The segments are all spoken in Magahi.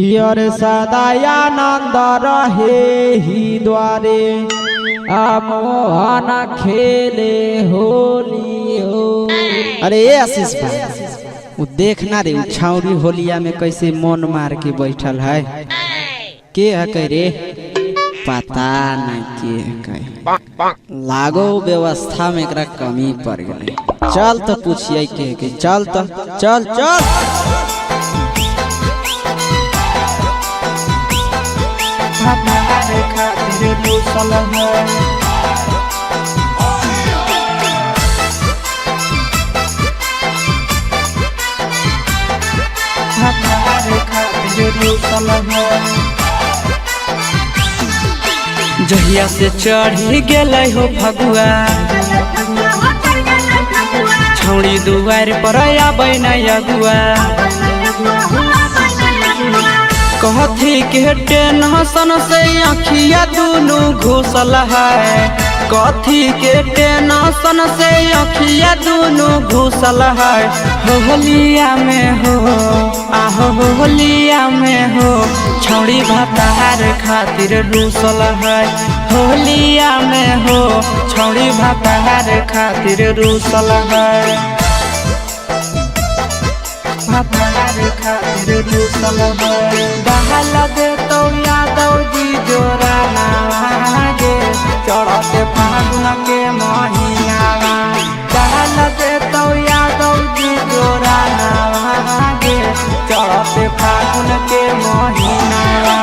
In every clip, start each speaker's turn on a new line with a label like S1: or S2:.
S1: कि अरे सदायानंद रहे ही द्वारे आ मोहन खेले होली हो। अरे ए आशीष भाई, वो देखना रे, उ छाउरी होलिया में कैसे मन मार के बैठल है। के है कह रे, पता नहीं के है कह। लागो व्यवस्था में एकरा कमी पड़ गई। चल तो पूछिए के है के, चल तो चल चल।
S2: जहिया से चढ़ी गेलै हो फगुआ, छौड़ी दुआर पर आबै न अगुआ। कहथी के टेंशन से अखिया दुनू घुसल है, कथी के टेंशन से अखिया दुनू घुसल है। होलिया में हो आहो होलिया में हो, छौड़ी भातार खातिर रूसल है। होलिया में हो छौड़ी भातार खातिर रूसल है। भातार खातिर रूसल है। बहल दे तो यादव जी जोरा नागे, चढ़ते फागुन के महीनावा। बहल दे तो यादव जी जोरा नागे, चढ़ते फागुन के महीनावा।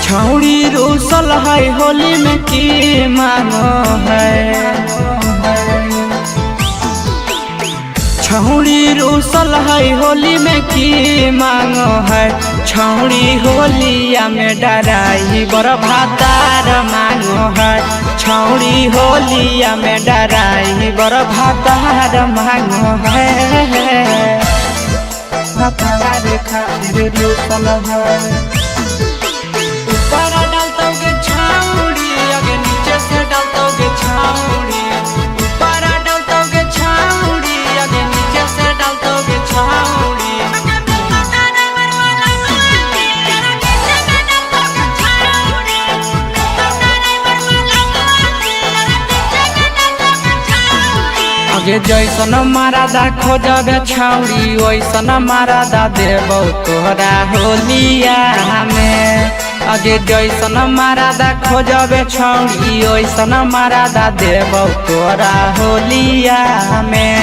S2: छौड़ी रूसल है होली में की मांगो है, छौड़ी रूसल है होली में की मांगो है। छौड़ी होलिया में डराई बर भातार मांगो है, छौड़ी होलिया में डराई बर भातार मांगो है। भातार खातिर रूसल है। ऊपर डालतोगे छौड़ी आगे नीचे से डालतोगे छौड़ी, ऊपर डालतोगे छौड़ी आगे नीचे से डालतोगे छौड़ी। आगे जैसन मारादा खोजबे छौड़ी वैसन मारादा देबौ तोहरा होलिया में। आगे जैसन मारादा खोजबे छौड़ी वैसन मारादा देबौ तोहरा होलिया में।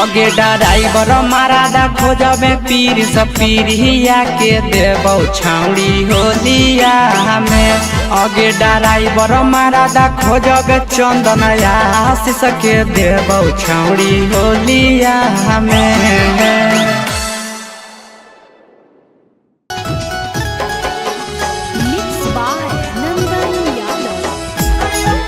S2: आगे डराइबर मारादा खोजबे पीर सब पीरिया के देबौ छौड़ी होलिया में। आगे डराइबर मारादा खोजबे चंदन आशीष के देबौ छौड़ी होलिया में।
S3: Mixed by Nandan Yadav.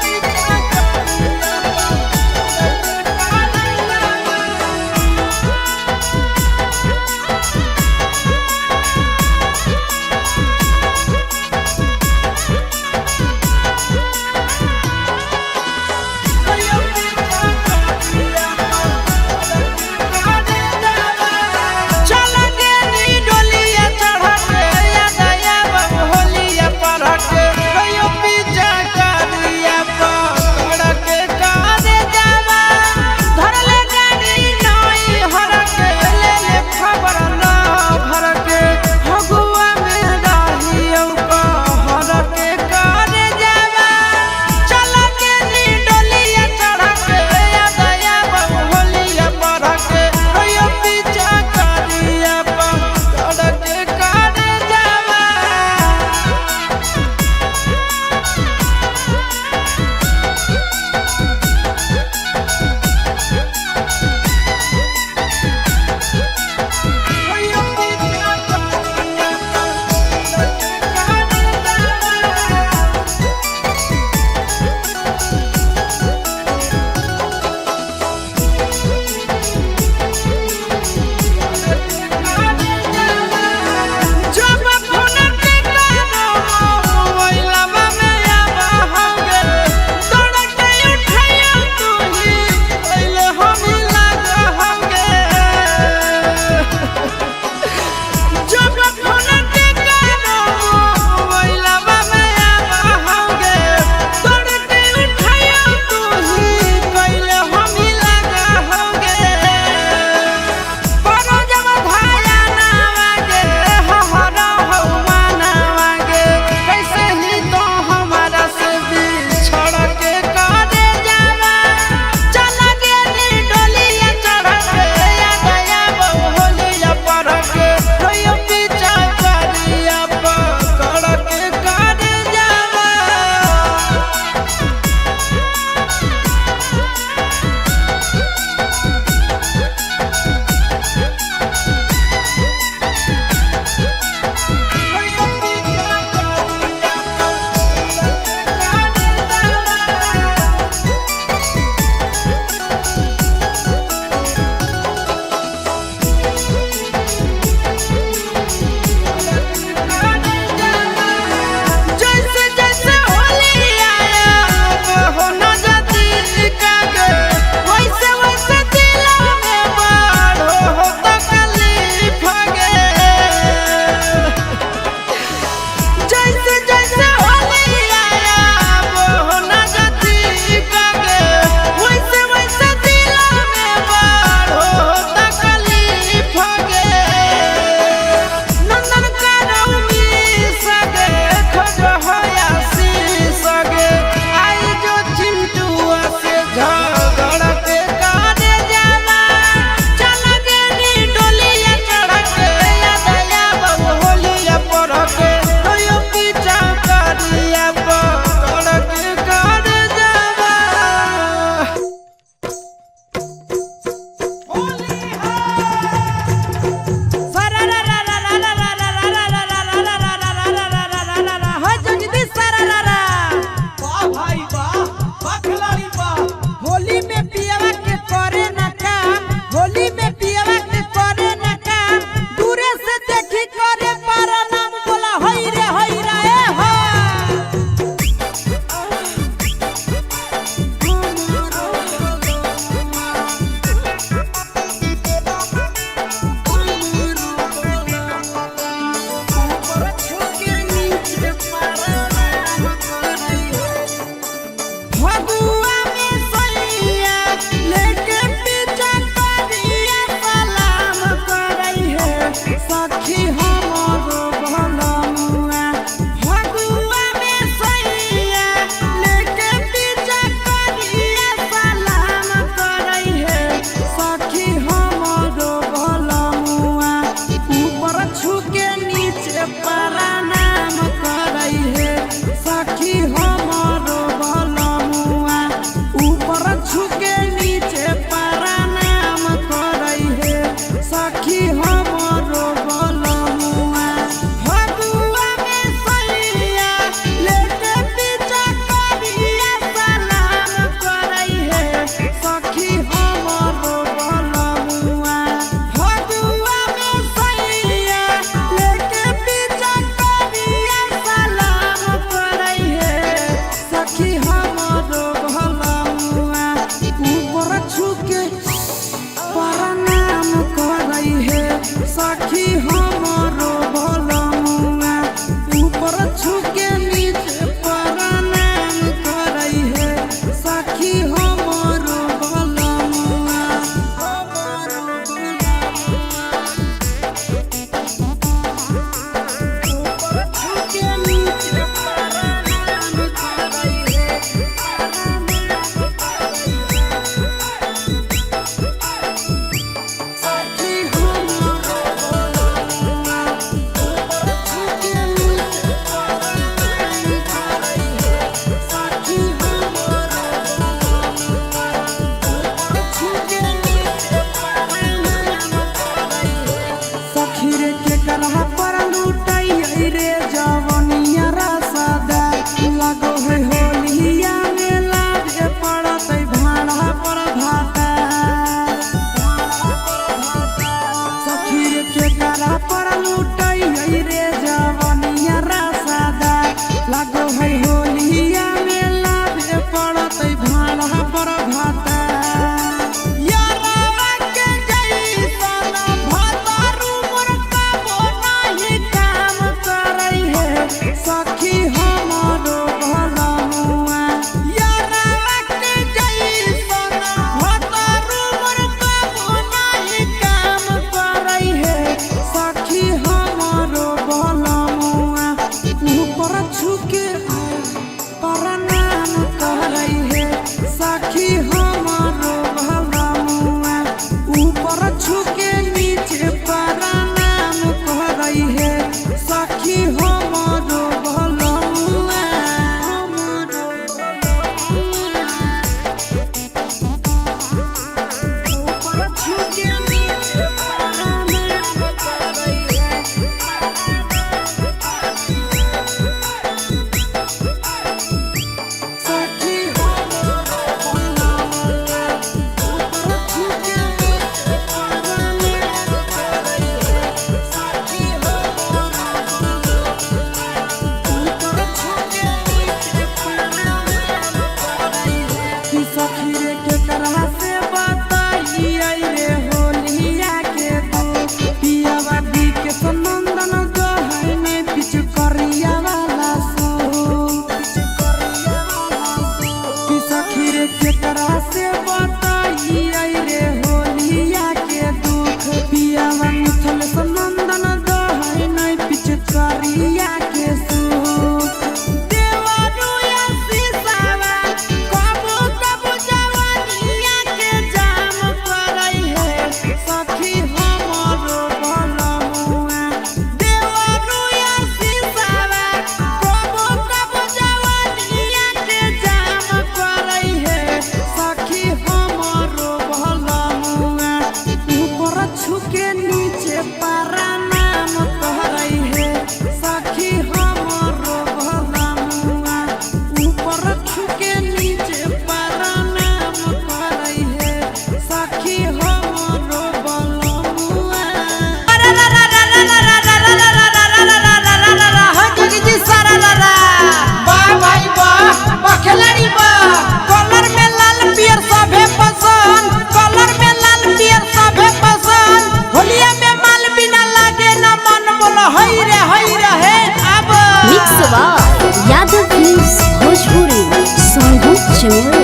S3: Chimuri.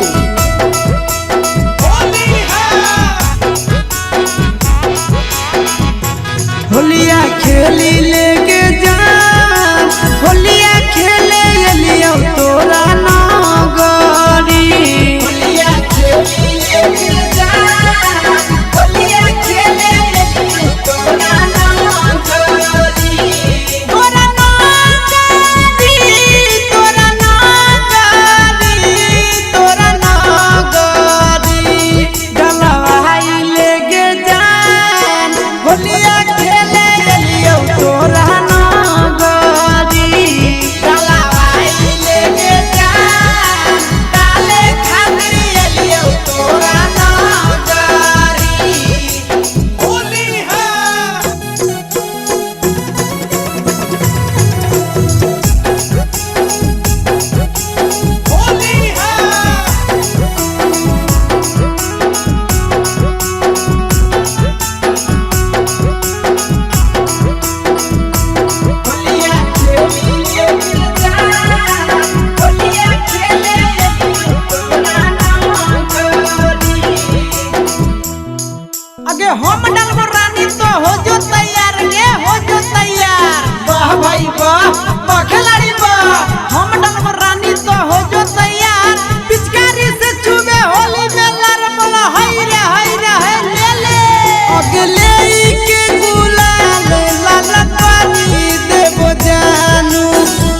S2: होलिया खेली लेके जा, होलिया खेले एलियो तोरा नगरी। होलिया खेली लेके जा, होलिया खेले एलियो तोरा नगरी। तोरा नगरी, तोरा नगरी, तोरा नगरी। डलवाई लेके जान, होलिया खेले एलियो तोरा नगरी। डलवाई लेके जान, डाले खातिर एलियो तोरा नगरी। होलिया खेली लेके जान, होलिया खेले एलियो तोरा नगरी। अगे हम डालबो रानी तो हो जो तैयार गे, हो जो तैयार। वाह भाई वाह, वाह खिलाड़ी वाह। हम डालबो रानी तो हो जो तैयार, पिचकारी से छुबे होली में लर बोला हई रे हई रे हई ले ले। अगले के गुलाल लाल पानी देबो जानू,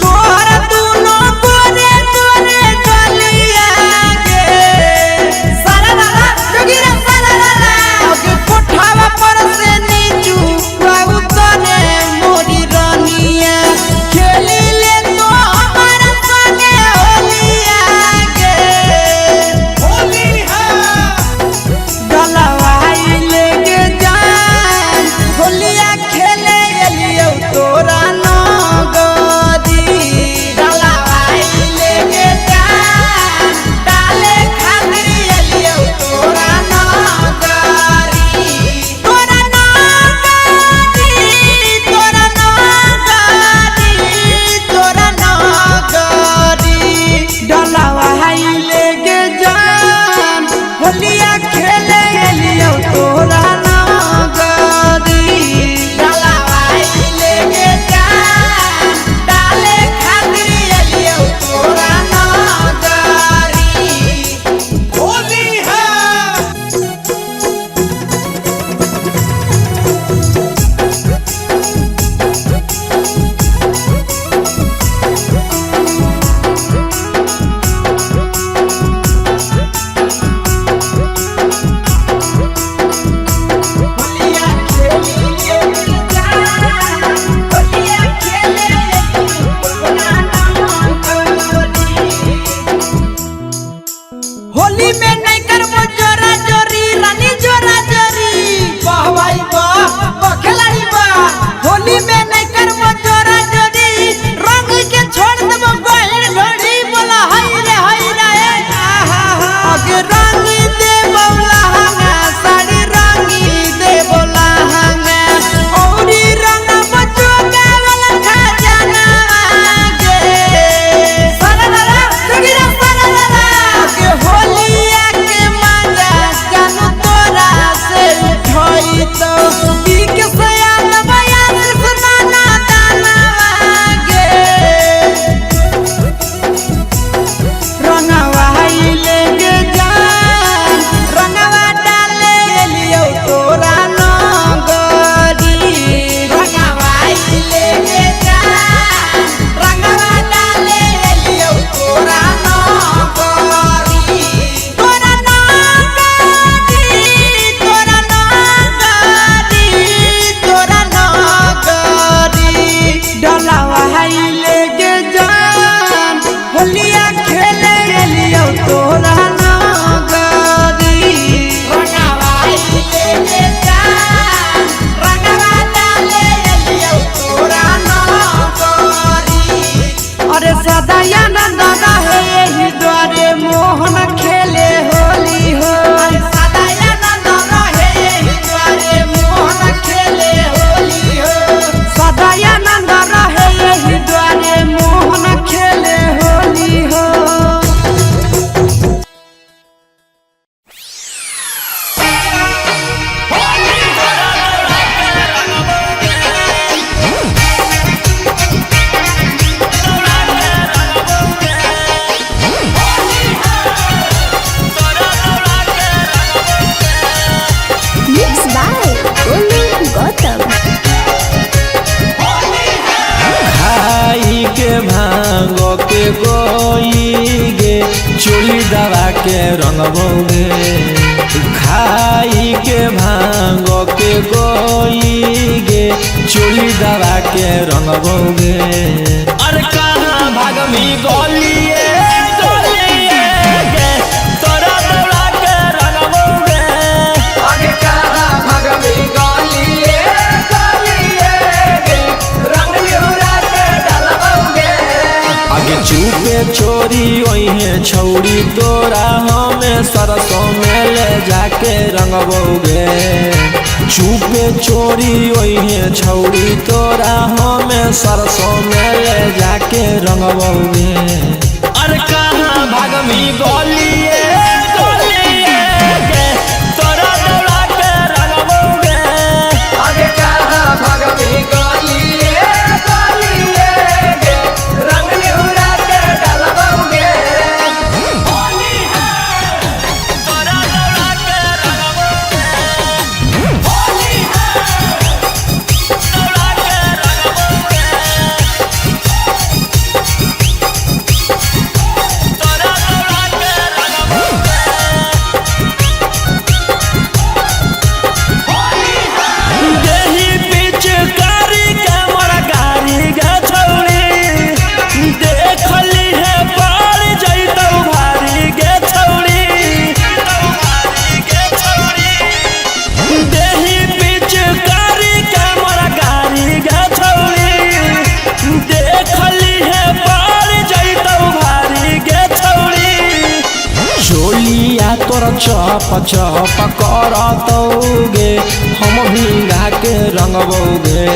S2: तोहर दुनो गोरे गोरे गलिया गे। सारा रा जोगिरा सारा रा। अगे कोठावा पर से नीचू बाबू तने मोरी रानिया, खेली ले तो हमारा संगे होलिया
S4: रंगबोगे। खाई के भांग के गोली गे चोली दबा के रंगबोगे। अरे कहाँ भागमी गलिए गलिए गे तोरा दौड़ा के रंगबोगे।
S2: आगे कहाँ भगमी गलिए गलिए गे रंग लिहुरा के डलबौगे।
S4: आगे चुपे चोरी ओहे छौरी तोरा हमें सरसों में ले जाके रंगबोगे। चुपे चोरी ओहे छौरी तोरा हमें सरसों में ले जाके रंगबोगे। अरे कहाँ भागमी गलिए गलिए गे तोरा दौड़ा के रंगबोगे।
S2: आगे कहाँ भगमी गलिए गलिए गे रंग लिहुरा के डलबौगे।
S4: तोरा दौड़ा के रंगबोगे। दौड़ा के रंगबोगे। तोरा दौड़ा के रंगबोगे। देही पिचकारी के मोरा गारी गे छौरी देखली है पार जैतौ भारी गे छौरी। देही पिचकारी के मोरा गारी गे छौरी देखली है पार जैतौ भारी गे छौरी। चोलिया तोर चप चप करतौगे हम भींगा के रंगबौगे।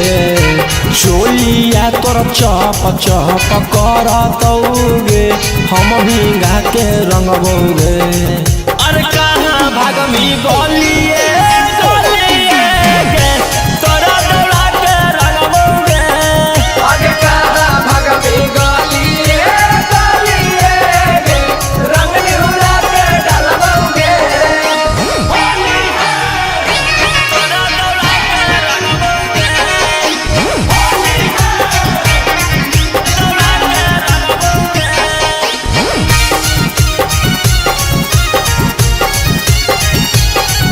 S4: चोलिया तोर चप चप करतौगे हम भींगा के रंगबौगे। अरे कहाँ भागमी गलिए गलिए गे तोरा दौड़ा के रंगबौगे।
S2: आगे कहाँ भगमी गलिए गलिए गे रंग लिहुरा के डलबौगे।
S4: तोरा दौड़ा के रंगबौगे। दौड़ा के रंगबौगे।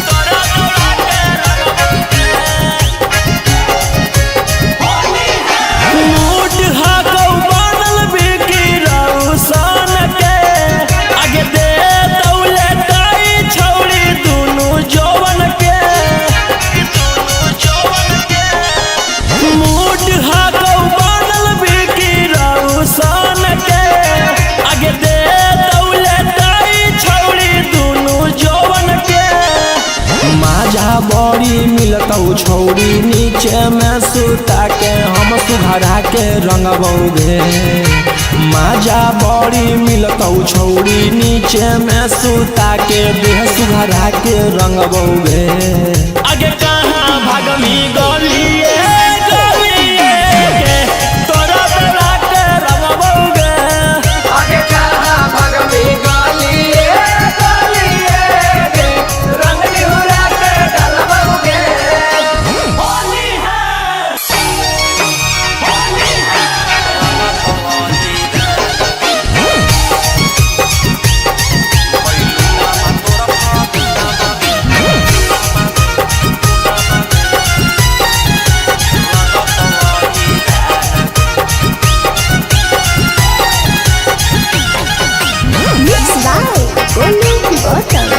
S4: तोरा दौड़ा के रंगबौगे। मूड हाकौ बनल बिकी रौशन के आगे दे तौले ताई छौरी दुनू जौवन के। मूड हाकौ बनल बिकी रौशन के आगे दे तौले ताई छौरी दुनू जौवन के। माजा बड़ी मिलतौ छौरी नीचे में सुता के हम सुघरा के रंगबौगे। माजा बड़ी मिलतौ छौरी नीचे में सुता के देह सुघरा के रंगबौगे। आगे कहाँ भागमी गलिए गलिए गे तोरा दौड़ा के रंगबौगे।
S2: आगे कहाँ भगमी गलिए गलिए गे रंग लिहुरा के डलबौगे।
S3: Mix by Golu Gautam.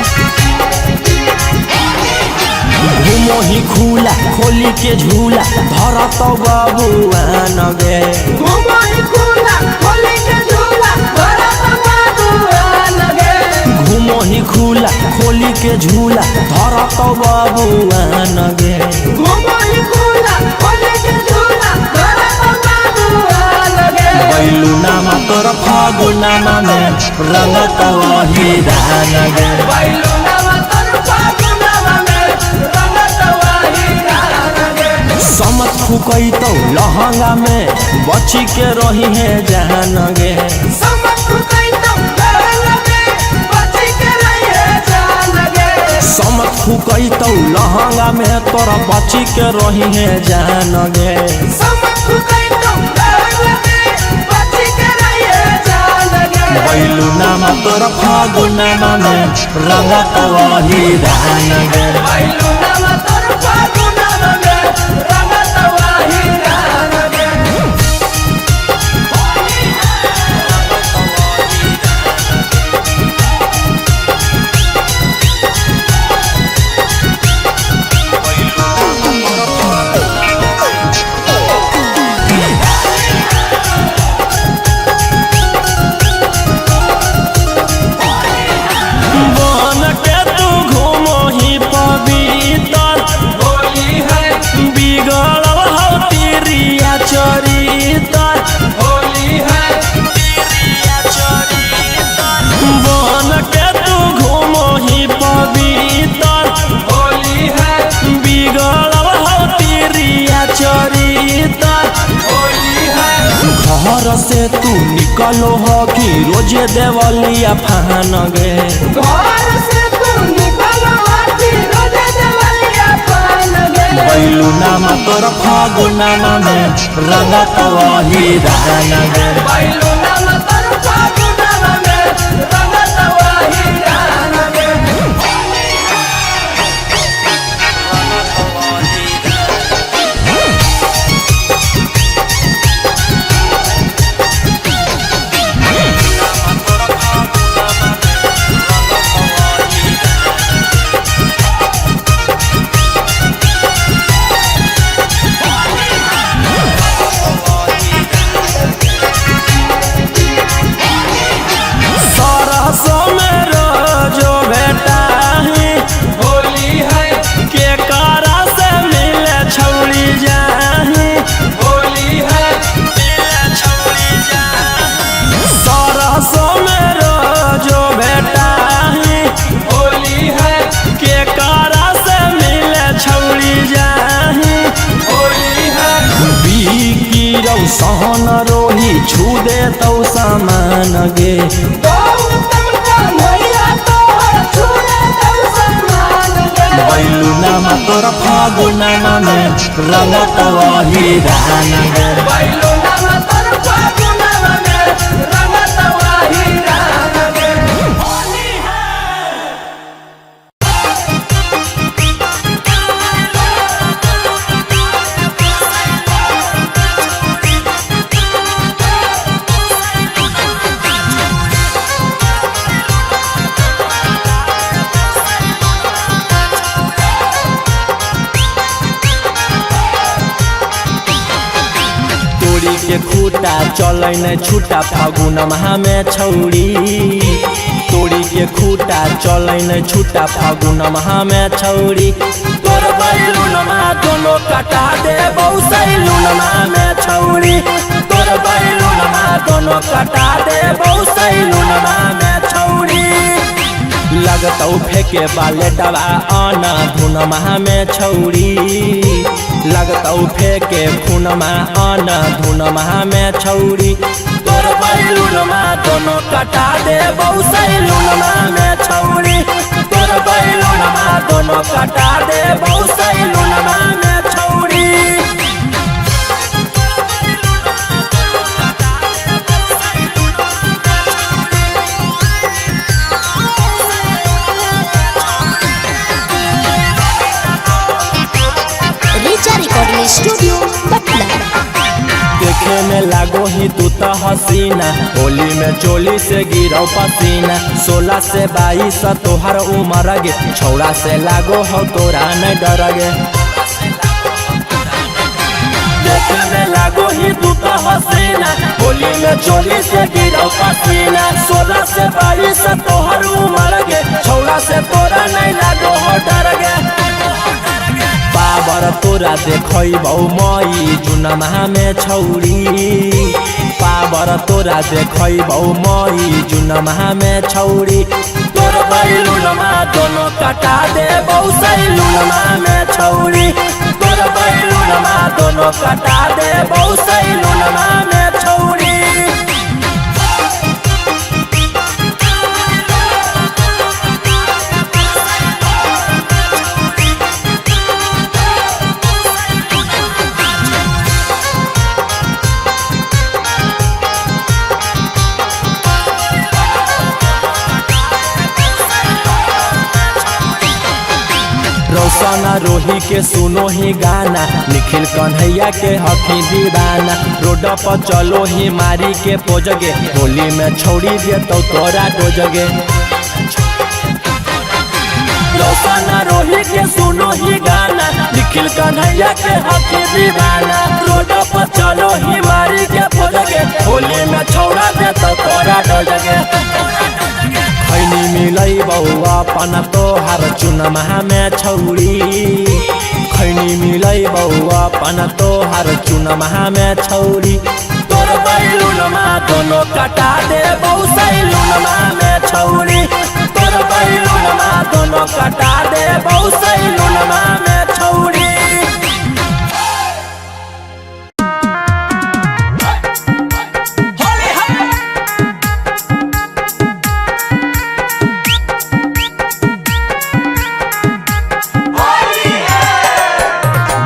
S4: घुमोही खुला खोली के झूला धरत बबुआ नगे।
S2: घुमोही खुला खोली के झूला भरत बाबुआ लगे।
S4: घुमोही खुला खोली के झूला धरत बबुआ नगे।
S2: घुमोही खुला खोली के झूला भरत बाबुआ लगे।
S4: बैलुनामा तोर फागुनामा में रंगत वही दानगे।
S2: बैलुनामा तोर फागुनामा में रंगत वही रानगे।
S4: समत फुकैतौ लहंगा में बची के रही है जानगे।
S2: समत फुकैतौ लहंगा में बची के रही है जानगे।
S4: समत फुकैतौ लहंगा में तोरा बची के रही है जानगे।
S2: समत फुकैतौ लहंगा में बची के रही है जानगे।
S4: बैलूनामा तोर फागुनमा में रंगत वही रान गे। बन के तू घूमो ही पवित्र
S2: होली है
S4: बिगड़ल हौ तिरिया चरितर
S2: होली है
S4: बन के तू घूमो ही पवित्र
S2: होली है
S4: बिगड़ल हौ तिरिया चरितर
S2: होली है।
S4: घर से तू निकलो हो कि रोजे देवलिया फान गे।
S2: घर से तू निकलो आती रोजे देवलिया पान गे।
S4: बैलूनामा तोर फागुनामा में रंगत वही रान गे।
S2: बैलूनामा तोर फागुनामा में रंगत वही रान गे।
S4: सरसों में रोजो भेटाही
S2: होली है
S4: के करा से मिले छौड़ी जाही
S2: होली है
S4: सरसों में रोजो भेटाही
S2: होली है
S4: के करा से मिले छौड़ी जाही
S2: होली है।
S4: बीकी रौ सहन रोही छू दे तौ सामान गे।
S2: गौतम कन्हैया तोहर छूने तब सम्मान गे।
S4: बैलूनामा तोर फागुनामा में रंगत वही रान गे।
S2: बैलूनामा तोर फागुनामा में रंगत वही रान गे।
S4: तोरी के खूटा चलै न छूटा फागुनमा में छौड़ी। तोरी के खूटा चलै न छूटा फागुनमा में छौड़ी। तोर बैलूनमा दोनों कटा दे बहुसैलूनमा में छौड़ी। तोर बैलूनमा दोनों कटा दे बहुसैलूनमा में छौड़ी। लगतौ फेके बाले डबा आना धुनमा में छौड़ी। लगतौ फेके खुनमा आना धुनमा में छौड़ी। तोर बैलूनमा दोनों कटा दे बहुसैलूनमा में छौड़ी। तोर बैलूनमा दोनों कटा दे बहुसैलूनमा में छौड़ी।
S3: Richa recording studio Patna.
S4: देखे में लागो ही तू तो हसीना होली में चोली से गिरो पसीना। 16 से 22 तोहर उमर गे छौड़ा से लागो हो तोरा न डर गे। देखे में लागो ही तू तो हसीना होली में चोली से गिरो पसीना। 16 से 22 तोहर उमर गे छौड़ा से तोरा नहीं लागो हो डर गे। पावर तोरा देखैबौ मई जुनमा में छौड़ी। पावर तोरा देखैबौ मई जुनमा में छौड़ी। तोर बैलूनमा दोनों कटा दे बहुसैलूनमा में छौड़ी। तोर बैलूनमा दोनों कटा दे बहुसैलूनमा में छौड़ी। रोही के सुनो ही गाना, निखिल कन्हैया के हखी दीवाना। रोड पर चलो ही मारी के पोजगे, होली में छोड़ी दे तो तोरा डोजगे। रोशन रोही के सुनो ही गाना, निखिल कन्हैया के हखी दीवाना। रोड पर चलो ही मारी के पोजगे, होली में छोड़ा दे तो तोरा डोजगे। खैनी मिलै बौआ पन तोहर चुनमा में छौरी, खैनी मिलै बौआ पन तोहर चुनमा में छौरी। तोर बैलूनमा दोनों कटा दे सैलूनमा में छौरी, तोर बैलूनमा दोनों कटा दे सैलूनमा में छौरी।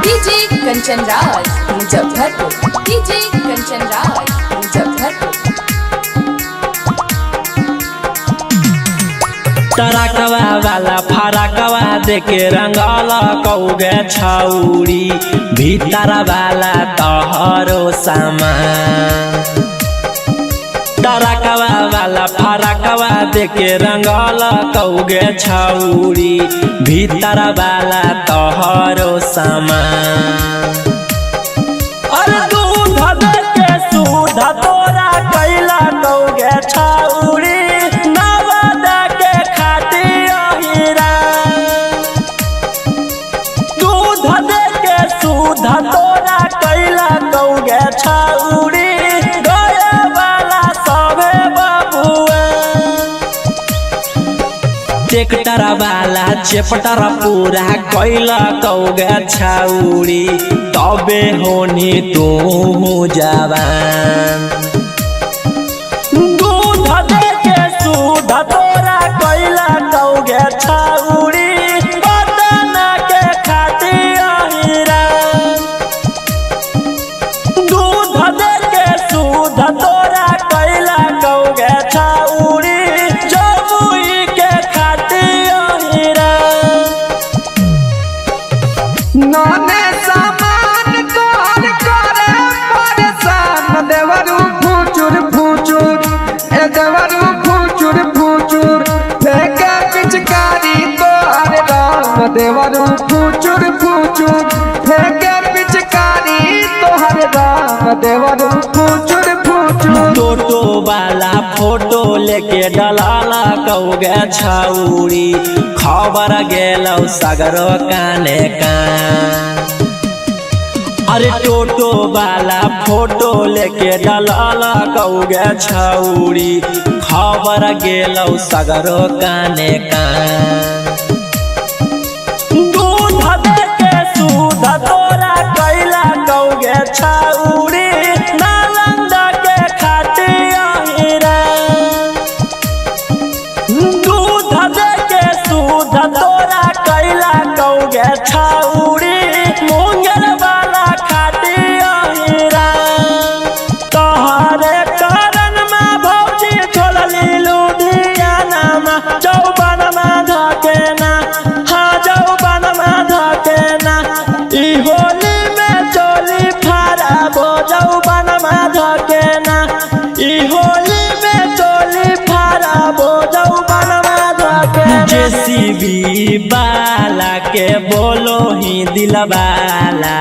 S5: DJ Kanchan Raj Muzaffarpur, DJ Kanchan Raj Muzaffarpur.
S2: टरकवा वाला फरकवा देके रंगल कौगे छौरी, भीतर वाला तोहरो सामान। टरकवा वाला फरकवा देके रंगल कौगे छौरी, भीतर वाला तोहरो सामान। अरे दूध देके सुध तोरा कैला कौगे छौरी, दूध तोरा कैला कौगे छौरी, गया वाला सबे बबुआ। ट्रैक्टर वाला चेपटर पूरा कैला कौगे छौरी, तबे होनी तू जवान। दूध देके सुध तोरा कैला कौगे छौरी, तोरा कैला कौगे छौरी, जमुई के खातिर।
S6: नाने सामान तोहर करे परेशान, देवरू फुचुर फुचुर, ए देवरू फुचुर फुचुर, फेंके पिचकारी तोहर राम, देवरू फुचुर फुचुर, फेंके पिचकारी तोहर राम, देवरू फुचुर फुचुर।
S2: टोटो वाला फोटो लेके डलाला कौगे छौरी, खबर गेलौ सगरो काने कान। अरे टोटो वाला फोटो लेके डलाला कौगे छौरी, खबर गेलौ सगरो काने कान। दूध देके सुध तोरा कैला कौगे छौरी, नालंदा के खातिर। दूध देके सुध तोरा कैला कौगे छौरी, मुंगेर वाला खातिर। तोहरे कारण में भौजी छोड़ली लुधियाना में, चौबन में धकेना, हाँ चौबन में धकेना। ई होली में चोली फाड़बो चौबन में धकेना, ई होली में चोली फाड़बो चौबन में धकेना। जेसीबी वाला के बोलो ही दिलवाला,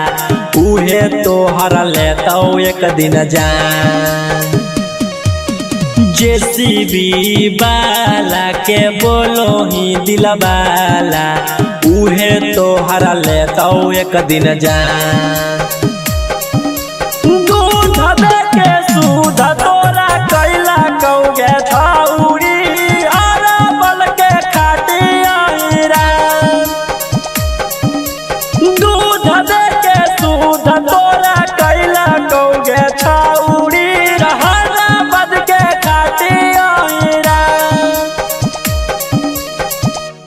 S2: उहे तोहर लेतौ एक दिन जान। जेसीबी वाला के बोलो ही दिलवाला, उहे तोहर लेतौ एक दिन जान। दूध देके सुध तोरा कैला कौगे छौरी, अरबल के खातिर। दूध देके सुध तोरा